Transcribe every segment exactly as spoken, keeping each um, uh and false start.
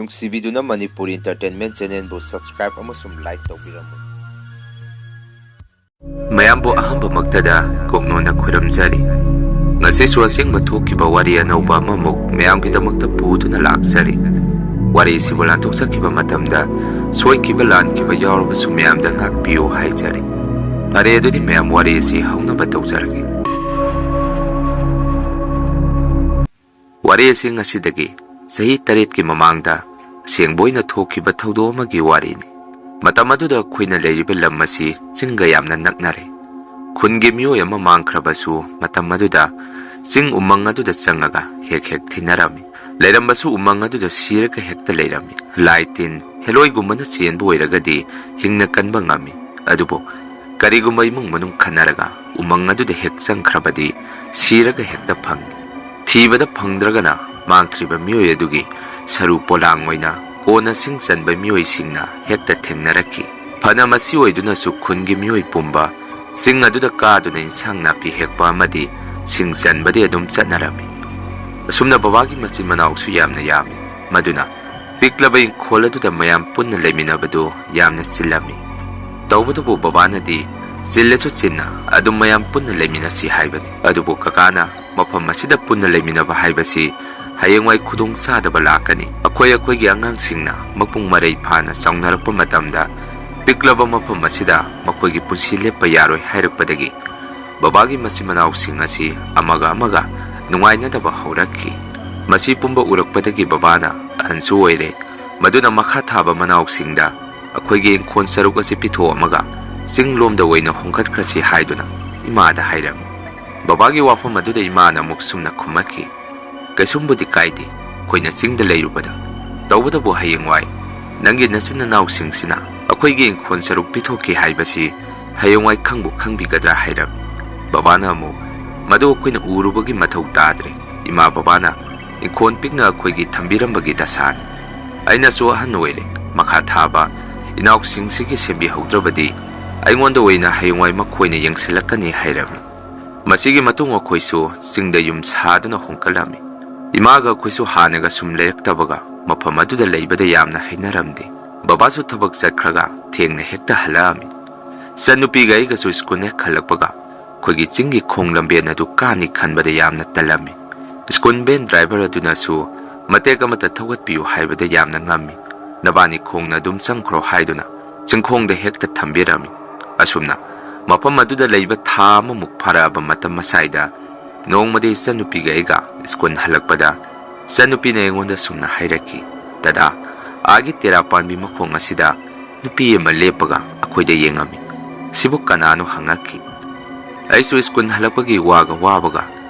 ꯅꯨꯡꯁꯤꯕꯤꯗꯨꯅ Manipuri Entertainment Channelꯕꯨ subscribe ꯑꯃꯁꯨꯡ like ꯇꯧꯕꯤꯔꯝꯃꯨ꯫ ꯃꯌꯥꯝꯕꯨ ꯑꯍꯥꯟꯕꯃꯛꯇꯗ ꯀꯣꯛꯅꯣꯟꯅ ꯈꯨꯔꯨꯝꯖꯔꯤ꯫ ꯉꯁꯤꯁꯨ ꯑꯁꯦꯡꯕ ꯊꯣꯛꯈꯤꯕ ꯋꯥꯔꯤ ꯑꯅꯧꯕ ꯑꯃꯃꯨꯛ ꯃꯌꯥꯝꯒꯤꯗꯃꯛꯇ ꯄꯨꯗꯨꯅ ꯂꯥꯛꯆꯔꯤ꯫ ꯋꯥꯔꯤꯁꯤꯕꯨ ꯂꯥꯟꯊꯣꯛꯆꯈꯤꯕ ꯃꯇꯝꯗ ꯁꯣꯏꯈꯤꯕ ꯂꯥꯟꯈꯤꯕ ꯌꯥꯎꯔꯕꯁꯨ ꯃꯌꯥꯝꯗ ꯉꯥꯛꯄꯤꯌꯨ ꯍꯥꯏꯖꯔꯤ꯫ ꯐꯔꯦ, ꯑꯗꯨꯗꯤ ꯃꯌꯥꯝ ꯋꯥꯔꯤ ꯑꯁꯤ ꯍꯧꯅꯕ ꯇꯧꯖꯔꯒꯦ꯫ ꯋꯥꯔꯤ ꯑꯁꯤ ꯉꯁꯤꯗꯒꯤ ꯆꯍꯤ ꯇꯔꯦꯠꯀꯤ ꯃꯃꯥꯡꯗ ꯑꯁꯦꯡꯕ ꯑꯣꯏꯅ ꯊꯣꯛꯈꯤꯕ ꯊꯧꯗꯣꯛ ꯑꯃꯒꯤ ꯋꯥꯔꯤꯅꯤ꯫ ꯃꯇꯝ ꯑꯗꯨꯗ ꯑꯩꯈꯣꯏꯅ ꯂꯩꯔꯤꯕ ꯂꯝ ꯑꯁꯤ ꯆꯤꯡꯒ ꯌꯥꯝꯅ ꯅꯛꯅꯔꯦ꯫ ꯈꯨꯟꯒꯤ ꯃꯤꯑꯣꯏ ꯑꯃ ꯃꯥꯡꯈ꯭ꯔꯕꯁꯨ ꯃꯇꯝ ꯑꯗꯨꯗ ꯆꯤꯡ ꯎꯃꯪ ꯑꯗꯨꯗ ꯆꯪꯉꯒ ꯍꯦꯛ ꯍꯦꯛ ꯊꯤꯅꯔꯝꯃꯤ꯫ ꯂꯩꯔꯝꯕꯁꯨ ꯎꯃꯪ ꯑꯗꯨꯗ ꯁꯤꯔꯒ ꯍꯦꯛꯇ ꯂꯩꯔꯝꯃꯤ꯫ ꯂꯥꯏ ꯇꯤꯟ, ꯍꯦꯂꯣꯏꯒꯨꯝꯕꯅ ꯆꯦꯟꯕ ꯑꯣꯏꯔꯒꯗꯤ ꯍꯤꯡꯅ ꯀꯟꯕ ꯉꯝꯃꯤ꯫ ꯑꯗꯨꯕꯨ ꯀꯔꯤꯒꯨꯝꯕ ꯏꯃꯨꯡ ꯃꯅꯨꯡ ꯈꯟꯅꯔꯒ ꯎꯃꯪ ꯑꯗꯨꯗ ꯍꯦꯛ ꯆꯪꯈ꯭ꯔꯕꯗꯤ ꯁꯤꯔꯒ ꯍꯦꯛꯇ ꯐꯪꯏ꯫ ꯊꯤꯕꯗ ꯐꯪꯗ꯭ꯔꯒꯅ ꯃꯥꯡꯈ꯭ꯔꯤꯕ ꯃꯤꯑꯣꯏ ꯑꯗꯨꯒꯤ ꯁꯔꯨ ꯄꯣꯂꯥꯡ ꯑꯣꯏꯅ ꯀꯣꯟꯅ ꯁꯤꯡ ꯆꯟꯕ ꯃꯤꯑꯣꯏꯁꯤꯡꯅ ꯍꯦꯛꯇ ꯊꯦꯡꯅꯔꯛꯈꯤ꯫ ꯐꯅ ꯃꯁꯤ ꯑꯣꯏꯗꯨꯅꯁꯨ ꯈꯨꯟꯒꯤ ꯃꯤꯑꯣꯏ ꯄꯨꯝꯕ ꯆꯤꯡ ꯑꯗꯨꯗ ꯀꯥꯗꯨꯅ ꯏꯟꯁꯥꯡ ꯅꯥꯄꯤ ꯍꯦꯛꯄ ꯑꯃꯗꯤ ꯁꯤꯡ ꯆꯟꯕꯗꯤ ꯑꯗꯨꯝ ꯆꯠꯅꯔꯝꯃꯤ꯫ ꯑꯁꯨꯝꯅ ꯕꯕꯥꯒꯤ ꯃꯆꯤꯟ ꯃꯅꯥꯎꯁꯨ ꯌꯥꯝꯅ ꯌꯥꯝꯃꯤ꯫ ꯃꯗꯨꯅ ꯄꯤꯛꯂꯕ ꯏꯪꯈꯣꯜ ꯑꯗꯨꯗ ꯃꯌꯥꯝ ꯄꯨꯟꯅ ꯂꯩꯃꯤꯟꯅꯕꯗꯨ ꯌꯥꯝꯅ ꯆꯤꯜꯂꯝꯃꯤ꯫ ꯇꯧꯕꯇꯕꯨ ꯕꯕꯥꯅꯗꯤ ꯆꯤꯜꯂꯁꯨ ꯆꯤꯟꯅ ꯑꯗꯨꯝ ꯃꯌꯥꯝ ꯄꯨꯟꯅ ꯂꯩꯃꯤꯟꯅꯁꯤ ꯍꯥꯏꯕꯅꯤ꯫ ꯑꯗꯨꯕꯨ ꯀꯀꯥꯅ ꯃꯐꯝ ꯑꯁꯤꯗ ꯄꯨꯟꯅ ꯂꯩꯃꯤꯟꯅꯕ ꯍꯥꯏꯕꯁꯤ ꯍꯌꯦꯡꯋꯥꯏ ꯈꯨꯗꯣꯡ ꯆꯥꯗꯕ ꯂꯥꯛꯀꯅꯤ꯫ ꯑꯩꯈꯣꯏ ꯑꯩꯈꯣꯏꯒꯤ ꯑꯉꯥꯡꯁꯤꯡꯅ ꯃꯄꯨꯡ ꯃꯔꯩ ꯐꯥꯅ ꯆꯥꯎꯅꯔꯛꯄ ꯃꯇꯝꯗ ꯄꯤꯛꯂꯕ ꯃꯐꯝ ꯑꯁꯤꯗ ꯃꯈꯣꯏꯒꯤ ꯄꯨꯟꯁꯤ ꯂꯦꯞꯄ ꯌꯥꯔꯣꯏ ꯍꯥꯏꯔꯛꯄꯗꯒꯤ ꯕꯕꯥꯒꯤ ꯃꯆꯤꯟ ꯃꯅꯥꯎꯁꯤꯡ ꯑꯁꯤ ꯑꯃꯒ ꯑꯃꯒ ꯅꯨꯡꯉꯥꯏꯅꯗꯕ ꯍꯧꯔꯛꯈꯤ꯫ ꯃꯁꯤ ꯄꯨꯝꯕ ꯎꯔꯛꯄꯗꯒꯤ ꯕꯕꯥꯅ ꯑꯍꯟꯁꯨ ꯑꯣꯏꯔꯦ, ꯃꯗꯨꯅ ꯃꯈꯥ ꯊꯥꯕ ꯃꯅꯥꯎꯁꯤꯡꯗ ꯑꯩꯈꯣꯏꯒꯤ ꯏꯪꯈꯣꯜ ꯁꯔꯨꯛ ꯑꯁꯤ ꯄꯤꯊꯣꯛꯑꯝꯃꯒ ꯆꯤꯡ ꯂꯣꯝꯗ ꯑꯣꯏꯅ ꯍꯣꯡꯒꯠꯈ꯭ꯔꯁꯤ ꯍꯥꯏꯗꯨꯅ ꯏꯃꯥꯗ ꯍꯥꯏꯔꯝꯃꯤ꯫ ꯕꯕꯥꯒꯤ ꯋꯥꯐꯝ ꯑꯗꯨꯗ ꯏꯃꯥꯅ ꯑꯃꯨꯛ ꯁꯨꯝꯅ ꯈꯨꯝꯃꯛꯈꯤ, "ꯀꯩꯁꯨꯝꯕꯨꯗꯤ ꯀꯥꯏꯗꯦ, ꯑꯩꯈꯣꯏꯅ ꯆꯤꯡꯗ ꯂꯩꯔꯨꯕꯗ꯫ ꯇꯧꯕꯇꯕꯨ ꯍꯌꯦꯡꯋꯥꯏ ꯅꯪꯒꯤ ꯅꯆꯤꯟ ꯅꯅꯥꯎꯁꯤꯡꯁꯤꯅ ꯑꯩꯈꯣꯏꯒꯤ ꯏꯪꯈꯣꯜ ꯁꯔꯨꯛ ꯄꯤꯊꯣꯛꯀꯦ ꯍꯥꯏꯕꯁꯤ ꯍꯌꯦꯡꯋꯥꯏ ꯈꯪꯕꯨ ꯈꯪꯕꯤꯒꯗ꯭ꯔꯥ?" ꯍꯥꯏꯔꯝꯃꯤ꯫ ꯕꯕꯥꯅ ꯑꯃꯨꯛ, "ꯃꯗꯨ ꯑꯩꯈꯣꯏꯅ ꯎꯔꯨꯕꯒꯤ ꯃꯊꯧ ꯇꯥꯗ꯭ꯔꯦ꯫ ꯏꯃꯥ ꯕꯕꯥꯅ ꯏꯪꯈꯣꯜ ꯄꯤꯛꯅ ꯑꯩꯈꯣꯏꯒꯤ ꯊꯝꯕꯤꯔꯝꯕꯒꯤ ꯗꯁꯥꯅꯤ꯫ ꯑꯩꯅꯁꯨ ꯑꯍꯟ ꯑꯣꯏꯔꯦ꯫ ꯃꯈꯥ ꯊꯥꯕ ꯏꯅꯥꯎꯁꯤꯡꯁꯤꯒꯤ ꯁꯦꯝꯕꯤꯍꯧꯗ꯭ꯔꯕꯗꯤ ꯑꯩꯉꯣꯟꯗ ꯑꯣꯏꯅ ꯍꯌꯦꯡꯋꯥꯏ ꯃꯈꯣꯏꯅ ꯌꯦꯡꯁꯤꯜꯂꯛꯀꯅꯤ" ꯍꯥꯏꯔꯝꯃꯤ꯫ ꯃꯁꯤꯒꯤ ꯃꯇꯨꯡ ꯑꯩꯈꯣꯏꯁꯨ ꯆꯤꯡꯗ ꯌꯨꯝ ꯁꯥꯗꯨꯅ ꯍꯣꯡꯀꯠꯂꯝꯃꯤ꯫ ꯏꯃꯥꯒ ꯑꯩꯈꯣꯏꯁꯨ ꯍꯥꯟꯅꯒ ꯁꯨꯝ ꯂꯩꯔꯛꯇꯕꯒ ꯃꯐꯝ ꯑꯗꯨꯗ ꯂꯩꯕꯗ ꯌꯥꯝꯅ ꯍꯩꯅꯔꯝꯗꯦ꯫ ꯕꯕꯥꯁꯨ ꯊꯕꯛ ꯆꯠꯈ꯭ꯔꯒ ꯊꯦꯡꯅ ꯍꯦꯛꯇ ꯍꯜꯂꯛꯑꯝꯃꯤ꯫ ꯏꯆꯟꯅꯨꯄꯤꯒ ꯑꯩꯒꯁꯨ ꯁ꯭ꯀꯨꯜ ꯍꯦꯛ ꯍꯜꯂꯛꯄꯒ ꯑꯩꯈꯣꯏꯒꯤ ꯆꯤꯡꯒꯤ ꯈꯣꯡ ꯂꯝꯕꯦꯟ ꯑꯗꯨ ꯀꯥꯅꯤ ꯈꯟꯕꯗ ꯌꯥꯝꯅ ꯇꯜꯂꯝꯃꯤ꯫ ꯁ꯭ꯀꯨꯜ ꯚꯦꯟ ꯗ꯭ꯔꯥꯏꯚꯔ ꯑꯗꯨꯅꯁꯨ ꯃꯇꯦꯛ ꯑꯃꯇ ꯊꯧꯒꯠꯄꯤꯌꯨ ꯍꯥꯏꯕꯗ ꯌꯥꯝꯅ ꯉꯝꯃꯤ꯫ "ꯅꯕꯥꯅꯤ ꯈꯣꯡꯅ ꯑꯗꯨꯝ ꯆꯪꯈ꯭ꯔꯣ" ꯍꯥꯏꯗꯨꯅ ꯆꯤꯡꯈꯣꯡꯗ ꯍꯦꯛꯇ ꯊꯝꯕꯤꯔꯝꯃꯤ꯫ ꯑꯁꯨꯝꯅ ꯃꯐꯝ ꯑꯗꯨꯗ ꯂꯩꯕ ꯊꯥ ꯑꯃꯃꯨꯛ ꯐꯥꯔꯛꯑꯕ ꯃꯇꯝ ꯑꯁꯥꯏꯗ ꯅꯣꯡꯃꯗꯤ ꯏꯆꯟꯅꯨꯄꯤꯒ ꯑꯩꯒ ꯁ꯭ꯀꯨꯜ ꯍꯜꯂꯛꯄꯗ ꯏꯆꯟꯅꯨꯄꯤꯅ ꯑꯩꯉꯣꯟꯗ ꯁꯨꯝꯅ ꯍꯥꯏꯔꯛꯈꯤ, "ꯗꯗꯥ, ꯑꯥꯒꯤ ꯇꯦꯔꯥ ꯄꯥꯟꯕꯤ ꯃꯈꯣꯡ ꯑꯁꯤꯗ ꯅꯨꯄꯤ ꯑꯃ ꯂꯦꯞꯄꯒ ꯑꯩꯈꯣꯏꯗ ꯌꯦꯡꯉꯝꯃꯤ꯫ ꯁꯤꯕꯨ ꯀꯅꯥꯅꯣ?" ꯍꯪꯉꯛꯈꯤ꯫ ꯑꯩꯁꯨ ꯁ꯭ꯀꯨꯜ ꯍꯜꯂꯛꯄꯒꯤ ꯋꯥꯒ ꯋꯥꯕꯒ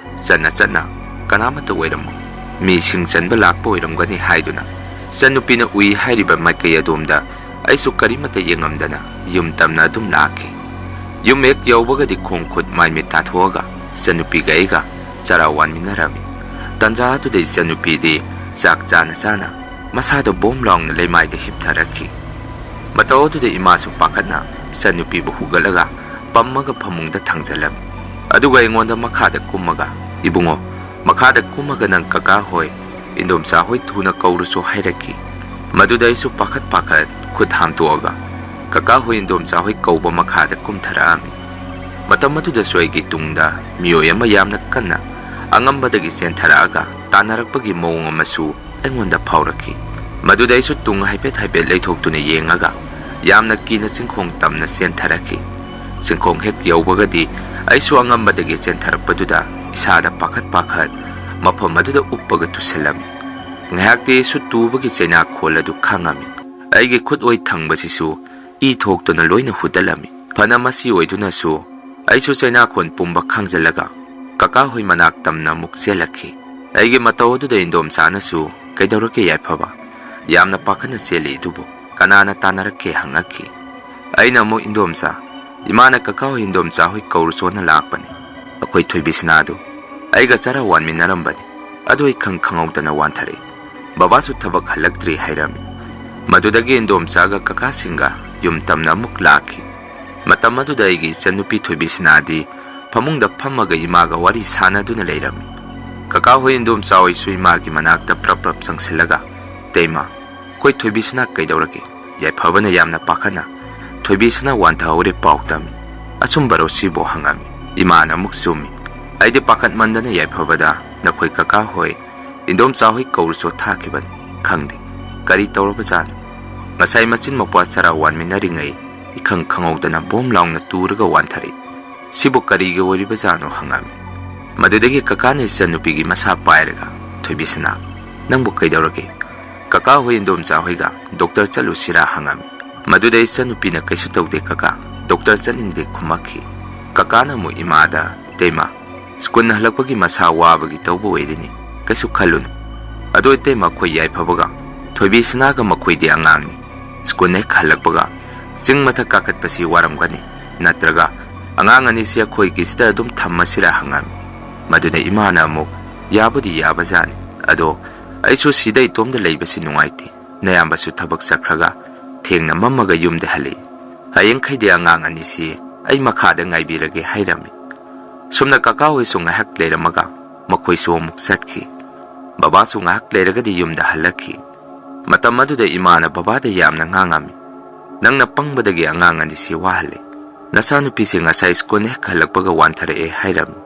ꯆꯠꯅ ꯆꯠꯅ, "ꯀꯅꯥꯃꯠꯇ ꯑꯣꯏꯔꯝꯃꯣꯏ, ꯃꯤꯁꯤꯡ ꯆꯟꯕ ꯂꯥꯛꯄ ꯑꯣꯏꯔꯝꯒꯅꯤ" ꯍꯥꯏꯗꯨꯅ ꯏꯆꯟꯅꯨꯄꯤꯅ ꯎꯏ ꯍꯥꯏꯔꯤꯕ ꯃꯥꯏꯀꯩ ꯑꯗꯣꯝꯗ ꯑꯩꯁꯨ ꯀꯔꯤꯃꯠꯇ ꯌꯦꯡꯉꯝꯗꯅ ꯌꯨꯝ ꯇꯝꯅ ꯑꯗꯨꯝ ꯂꯥꯛꯈꯤ꯫ ꯌꯨꯝ ꯍꯦꯛ ꯌꯧꯕꯒꯗꯤ ꯈꯣꯡ ꯈꯨꯠ ꯃꯥꯏ ꯃꯤꯠ ꯇꯥꯊꯣꯛꯑꯒ ꯏꯆꯟꯅꯨꯄꯤꯒ ꯑꯩꯒ ꯆꯔꯥ ꯋꯥꯟꯃꯤꯟꯅꯔꯝꯃꯤ꯫ ꯇꯟꯖꯥ ꯑꯗꯨꯗ ꯏꯆꯟꯅꯨꯄꯤꯗꯤ ꯆꯥꯛ ꯆꯥꯅ ꯆꯥꯅ ꯃꯁꯥꯗ ꯕꯣꯝ ꯂꯥꯎꯅ ꯂꯩꯃꯥꯏꯗ ꯍꯤꯞꯊꯔꯛꯈꯤ꯫ ꯃꯇꯧ ꯑꯗꯨꯗ ꯏꯃꯥꯁꯨ ꯄꯥꯈꯠꯅ ꯏꯆꯟꯅꯨꯄꯤꯕꯨ ꯍꯨꯒꯠꯂꯒ ꯄꯝꯃꯒ ꯐꯃꯨꯡꯗ ꯊꯥꯡꯖꯜꯂꯝꯃꯤ꯫ ꯑꯗꯨꯒ ꯑꯩꯉꯣꯟꯗ ꯃꯈꯥꯗ ꯀꯨꯝꯃꯒ, "ꯏꯕꯨꯡꯉꯣ, ꯃꯈꯥꯗ ꯀꯨꯝꯃꯒ ꯅꯪ ꯀꯀꯥ ꯍꯣꯏ, ꯏꯟꯗꯣꯝꯆꯥ ꯍꯣꯏ ꯊꯨꯅ ꯀꯧꯔꯨꯆꯣ" ꯍꯥꯏꯔꯛꯈꯤ꯫ ꯃꯗꯨꯗ ꯑꯩꯁꯨ ꯄꯥꯈꯠ ꯄꯥꯈꯠ ꯈꯨꯠ ꯍꯥꯝꯇꯣꯛꯑꯒ ꯀꯀꯥ ꯍꯣꯏ, ꯏꯟꯗꯣꯝꯆꯥ ꯍꯣꯏ ꯀꯧꯕ ꯃꯈꯥꯗ ꯀꯨꯝꯊꯔꯛꯑꯝꯃꯤ꯫ ꯃꯇꯝ ꯑꯗꯨꯗꯁꯨ ꯑꯩꯒꯤ ꯇꯨꯡꯗ ꯃꯤꯑꯣꯏ ꯑꯃ ꯌꯥꯝꯅ ꯀꯟꯅ ꯑꯉꯝꯕꯗꯒꯤ ꯆꯦꯟꯊꯔꯛꯑꯒ ꯇꯥꯟꯅꯔꯛꯄꯒꯤ ꯃꯑꯣꯡ ꯑꯃꯁꯨ ꯑꯩꯉꯣꯟꯗ ꯐꯥꯎꯔꯛꯈꯤ꯫ ꯃꯗꯨꯗ ꯑꯩꯁꯨ ꯇꯨꯡ ꯍꯥꯏꯐꯦꯠ ꯍꯥꯏꯐꯦꯠ ꯂꯩꯊꯣꯛꯇꯨꯅ ꯌꯦꯡꯉꯒ ꯌꯥꯝꯅ ꯀꯤꯅ ꯆꯤꯡꯈꯣꯡ ꯇꯝꯅ ꯆꯦꯟꯊꯔꯛꯈꯤ꯫ ꯆꯤꯡꯈꯣꯡ ꯍꯦꯛ ꯌꯧꯕꯒꯗꯤ ꯑꯩꯁꯨ ꯑꯉꯝꯕꯗꯒꯤ ꯆꯦꯟꯊꯔꯛꯄꯗꯨꯗ ꯏꯁꯥꯗ ꯄꯥꯈꯠ ꯄꯥꯈꯠ ꯃꯐꯝ ꯑꯗꯨꯗ ꯎꯞꯄꯒ ꯇꯨꯁꯤꯜꯂꯝꯃꯤ꯫ ꯉꯥꯏꯍꯥꯛꯇꯤ ꯑꯩꯁꯨ ꯇꯨꯕꯒꯤ ꯆꯩꯅꯥꯈꯣꯜ ꯑꯗꯨ ꯈꯪꯉꯝꯃꯤ꯫ ꯑꯩꯒꯤ ꯈꯨꯠ ꯑꯣꯏ ꯊꯪꯕꯁꯤꯁꯨ ꯏ ꯊꯣꯛꯇꯨꯅ ꯂꯣꯏꯅ ꯍꯨꯠꯇꯠꯂꯝꯃꯤ꯫ ꯐꯅ ꯃꯁꯤ ꯑꯣꯏꯗꯨꯅꯁꯨ ꯑꯩꯁꯨ ꯆꯩꯅꯥꯈꯣꯟ ꯄꯨꯝꯕ ꯈꯥꯡꯖꯤꯜꯂꯒ ꯀꯀꯥ ꯍꯣꯏ ꯃꯅꯥꯛ ꯇꯝꯅ ꯑꯃꯨꯛ ꯆꯦꯜꯂꯛꯈꯤ꯫ ꯑꯩꯒꯤ ꯃꯇꯧ ꯑꯗꯨꯗ ꯏꯟꯗꯣꯝꯆꯥꯅꯁꯨ, "ꯀꯩꯗꯧꯔꯒꯦ ꯌꯥꯏꯐꯕ? ꯌꯥꯝꯅ ꯄꯥꯈꯠꯅ ꯆꯦꯜꯂꯤ ꯑꯗꯨꯕꯨ ꯀꯅꯥꯅ ꯇꯥꯟꯅꯔꯛꯀꯦ?" ꯍꯪꯉꯛꯈꯤ꯫ ꯑꯩꯅ ꯑꯃꯨꯛ, "ꯏꯟꯗꯣꯝꯆꯥ, ꯏꯃꯥꯅ ꯀꯀꯥ ꯍꯣꯏ ꯏꯟꯗꯣꯝꯆꯥ ꯍꯣꯏ ꯀꯧꯔꯨꯆꯣꯅ ꯂꯥꯛꯄꯅꯤ꯫ ꯑꯩꯈꯣꯏ ꯊꯣꯏꯕꯤꯁꯅꯥꯗꯨ ꯑꯩꯒ ꯆꯔꯥ ꯋꯥꯟꯃꯤꯟꯅꯔꯝꯕꯅꯤ꯫ ꯑꯗꯨ ꯑꯩ ꯈꯪ ꯈꯪꯍꯧꯗꯅ ꯋꯥꯟꯊꯔꯛꯏ꯫ ꯕꯕꯥꯁꯨ ꯊꯕꯛ ꯍꯜꯂꯛꯇ꯭ꯔꯤ" ꯍꯥꯏꯔꯝꯃꯤ꯫ ꯃꯗꯨꯗꯒꯤ ꯏꯟꯗꯣꯝꯆꯥꯒ ꯀꯀꯥꯁꯤꯡꯒ ꯌꯨꯝ ꯇꯝꯅ ꯑꯃꯨꯛ ꯂꯥꯛꯈꯤ꯫ ꯃꯇꯝ ꯑꯗꯨꯗ ꯑꯩꯒꯤ ꯏꯆꯟꯅꯨꯄꯤ ꯊꯣꯏꯕꯤꯁꯅꯥꯗꯤ ꯐꯃꯨꯡꯗ ꯐꯝꯃꯒ ꯏꯃꯥꯒ ꯋꯥꯔꯤ ꯁꯥꯟꯅꯗꯨꯅ ꯂꯩꯔꯝꯃꯤ꯫ ꯀꯀꯥ ꯍꯣꯏ ꯏꯟꯗꯣꯝꯆꯥ ꯍꯣꯏꯁꯨ ꯏꯃꯥꯒꯤ ꯃꯅꯥꯛꯇ ꯄ꯭ꯔꯞ ꯄ꯭ꯔꯞ ꯆꯪꯁꯤꯜꯂꯒ "ꯇꯩꯃ, ꯑꯩꯈꯣꯏ ꯊꯣꯏꯕꯤꯁꯅꯥ ꯀꯩꯗꯧꯔꯒꯦ?" ꯌꯥꯏꯐꯕꯅ ꯌꯥꯝꯅ ꯄꯥꯈꯠꯅ, "ꯊꯣꯏꯕꯤꯁꯅꯥ ꯋꯥꯟꯊꯍꯧꯔꯦ ꯄꯥꯎ ꯇꯝꯃꯤ꯫ ꯑꯆꯨꯝꯕꯔꯣ ꯁꯤꯕꯣ?" ꯍꯪꯉꯝꯃꯤ꯫ ꯏꯃꯥꯅ ꯑꯃꯨꯛ, "ꯆꯨꯝꯃꯤ꯫ ꯑꯩꯗꯤ ꯄꯥꯈꯠꯃꯟꯗꯅ ꯌꯥꯏꯐꯕꯗ ꯅꯈꯣꯏ ꯀꯀꯥ ꯍꯣꯏ, ꯏꯟꯗꯣꯝꯆꯥ ꯍꯣꯏ ꯀꯧꯔꯨꯆꯣ ꯊꯥꯈꯤꯕꯅꯤ꯫ ꯈꯪꯗꯦ ꯀꯔꯤ ꯇꯧꯔꯕꯖꯥꯠꯅꯣ꯫ ꯉꯁꯥꯏ ꯃꯆꯤꯟ ꯃꯧꯄ꯭ꯋꯥ ꯆꯔꯥ ꯋꯥꯟꯃꯤꯟꯅꯔꯤꯉꯩ ꯏꯈꯪ ꯈꯪꯍꯧꯗꯅ ꯕꯣꯝ ꯂꯥꯎꯅ ꯇꯨꯔꯒ ꯋꯥꯟꯊꯔꯛꯏ꯫ ꯁꯤꯕꯨ ꯀꯔꯤꯒꯤ ꯑꯣꯏꯔꯤꯕꯖꯥꯠꯅꯣ?" ꯍꯪꯉꯝꯃꯤ꯫ ꯃꯗꯨꯗꯒꯤ ꯀꯀꯥꯅ ꯏꯆꯟꯅꯨꯄꯤꯒꯤ ꯃꯁꯥ ꯄꯥꯏꯔꯒ, "ꯊꯣꯏꯕꯤꯁꯅꯥ, ꯅꯪꯕꯨ ꯀꯩꯗꯧꯔꯒꯦ?" "ꯀꯀꯥ ꯍꯣꯏ ꯏꯟꯗꯣꯝꯆꯥ ꯍꯣꯏꯒ ꯗꯣꯛꯇꯔ ꯆꯠꯂꯨꯁꯤꯔꯥ?" ꯍꯪꯉꯝꯃꯤ꯫ ꯃꯗꯨꯗ ꯏꯆꯟꯅꯨꯄꯤꯅ, "ꯀꯩꯁꯨ ꯇꯧꯗꯦ ꯀꯀꯥ, ꯗꯣꯛꯇꯔ ꯆꯠꯅꯤꯡꯗꯦ" ꯈꯨꯝꯃꯛꯈꯤ꯫ ꯀꯀꯥꯅ ꯑꯃꯨꯛ ꯏꯃꯥꯗ, "ꯏꯇꯩꯃ, ꯁ꯭ꯀꯨꯜ ꯍꯜꯂꯛꯄꯒꯤ ꯃꯁꯥ ꯋꯥꯕꯒꯤ ꯇꯧꯕ ꯑꯣꯏꯔꯤꯅꯤ, ꯀꯩꯁꯨ ꯈꯜꯂꯨꯅꯨ꯫ ꯑꯗꯣ ꯏꯇꯩꯃ, ꯑꯩꯈꯣꯏ ꯌꯥꯏꯐꯕꯒ ꯊꯣꯏꯕꯤꯁꯅꯥꯒ ꯃꯈꯣꯏꯗꯤ ꯑꯉꯥꯡꯅꯤ꯫ ꯁ꯭ꯀꯨꯜ ꯍꯦꯛ ꯍꯜꯂꯛꯄꯒ ꯆꯤꯡ ꯃꯊꯛ ꯀꯥꯈꯠꯄꯁꯤ ꯋꯥꯔꯝꯒꯅꯤ, ꯅꯠꯇ꯭ꯔꯒ ꯑꯉꯥꯡ ꯑꯅꯤꯁꯤ ꯑꯩꯈꯣꯏꯒꯤꯁꯤꯗ ꯑꯗꯨꯝ ꯊꯝꯃꯁꯤꯔꯥ?" ꯍꯪꯉꯝꯃꯤ꯫ ꯃꯗꯨꯗ ꯏꯃꯥꯅ ꯑꯃꯨꯛ, "ꯌꯥꯕꯨꯗꯤ ꯌꯥꯕꯖꯥꯠꯅꯤ, ꯑꯗꯣ ꯑꯩꯁꯨ ꯁꯤꯗ ꯏꯇꯣꯝꯗ ꯂꯩꯕꯁꯤ ꯅꯨꯡꯉꯥꯏꯇꯦ꯫ ꯅꯌꯥꯝꯕꯁꯨ ꯊꯕꯛ ꯆꯠꯈ꯭ꯔꯒ ꯊꯦꯡꯅ ꯃꯝꯃꯒ ꯌꯨꯝꯗ ꯍꯜꯂꯛꯏ꯫ ꯍꯌꯦꯡꯈꯩꯗꯤ ꯑꯉꯥꯡ ꯑꯅꯤꯁꯤ ꯑꯩ ꯃꯈꯥꯗ ꯉꯥꯏꯕꯤꯔꯒꯦ" ꯍꯥꯏꯔꯝꯃꯤ꯫ ꯁꯨꯝꯅ ꯀꯀꯥ ꯍꯣꯏꯁꯨ ꯉꯥꯏꯍꯥꯛ ꯂꯩꯔꯝꯃꯒ ꯃꯈꯣꯏꯁꯨ ꯑꯃꯨꯛ ꯆꯠꯈꯤ꯫ ꯕꯕꯥꯁꯨ ꯉꯥꯏꯍꯥꯛ ꯂꯩꯔꯒꯗꯤ ꯌꯨꯝꯗ ꯍꯜꯂꯛꯈꯤ꯫ ꯃꯇꯝ ꯑꯗꯨꯗ ꯏꯃꯥꯅ ꯕꯕꯥꯗ ꯌꯥꯝꯅ ꯉꯥꯡꯉꯝꯃꯤ꯫ "ꯅꯪꯅ ꯄꯪꯕꯗꯒꯤ ꯑꯉꯥꯡ ꯑꯅꯤꯁꯤ ꯋꯥꯍꯜꯂꯦ꯫ ꯅꯆꯥꯅꯨꯄꯤꯁꯦ ꯉꯁꯥꯏ ꯁ꯭ꯀꯨꯜ ꯍꯦꯛ ꯍꯜꯂꯛꯄꯒ ꯋꯥꯟꯊꯔꯛꯑꯦ" ꯍꯥꯏꯔꯝꯃꯤ꯫